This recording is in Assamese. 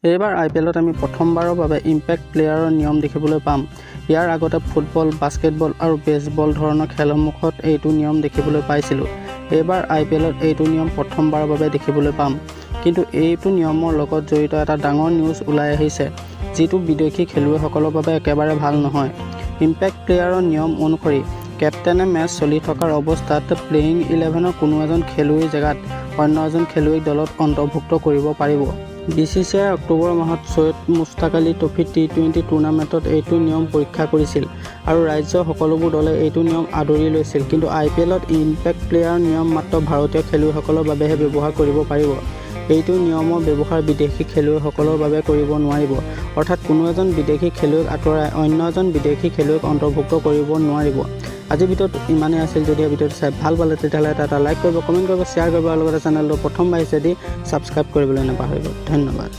এইবাৰ আই পি এলত আমি প্ৰথমবাৰৰ বাবে ইম্পেক্ট প্লেয়াৰৰ নিয়ম দেখিবলৈ পাম। ইয়াৰ আগতে ফুটবল, বাস্কেটবল আৰু বেছবল ধৰণৰ খেলসমূহত এইটো নিয়ম দেখিবলৈ পাইছিলোঁ। এইবাৰ আই পি এলত এইটো নিয়ম প্ৰথমবাৰৰ বাবে দেখিবলৈ পাম। কিন্তু এইটো নিয়মৰ লগত জড়িত এটা ডাঙৰ নিউজ ওলাই আহিছে, যিটো বিদেশী খেলুৱৈসকলৰ বাবে একেবাৰে ভাল নহয়। ইম্পেক্ট প্লেয়াৰৰ নিয়ম অনুসৰি কেপ্টেইনে মেচ চলি থকাৰ অৱস্থাত প্লেয়িং ইলেভেনৰ কোনো এজন খেলুৱৈৰ জেগাত অন্য এজন খেলুৱৈক দলত অন্তৰ্ভুক্ত কৰিব পাৰিব। বি চি চি আইয়ে অক্টোবৰ মাহত চৈয়দ মুস্তাক আলী ট্ৰফী টি-20 টুৰ্ণামেণ্টত এইটো নিয়ম পৰীক্ষা কৰিছিল আৰু ৰাজ্যৰ সকলোবোৰ দলে এইটো নিয়ম আদৰি লৈছিল। কিন্তু আই পি এলত ইম্পেক্ট প্লেয়াৰৰ নিয়ম মাত্ৰ ভাৰতীয় খেলুৱৈসকলৰ বাবেহে ব্যৱহাৰ কৰিব পাৰিব। এইটো নিয়মৰ ব্যৱহাৰ বিদেশী খেলুৱৈসকলৰ বাবে কৰিব নোৱাৰিব। অৰ্থাৎ কোনো এজন বিদেশী খেলুৱৈক আঁতৰাই অন্য এজন বিদেশী খেলুৱৈক অন্তৰ্ভুক্ত কৰিব নোৱাৰিব। আজিৰ ভিডিঅ'ত ইমানেই আছিল। যদি এই ভিডিঅ'টো চাই ভাল পালে, তেতিয়াহ'লে এটা লাইক কৰিব, কমেণ্ট কৰিব, শ্বেয়াৰ কৰিব আৰু লগতে চেনেলটো প্ৰথমবাৰ আহিছে যদি ছাবস্ক্ৰাইব কৰিবলৈ নাপাহৰিব। ধন্যবাদ।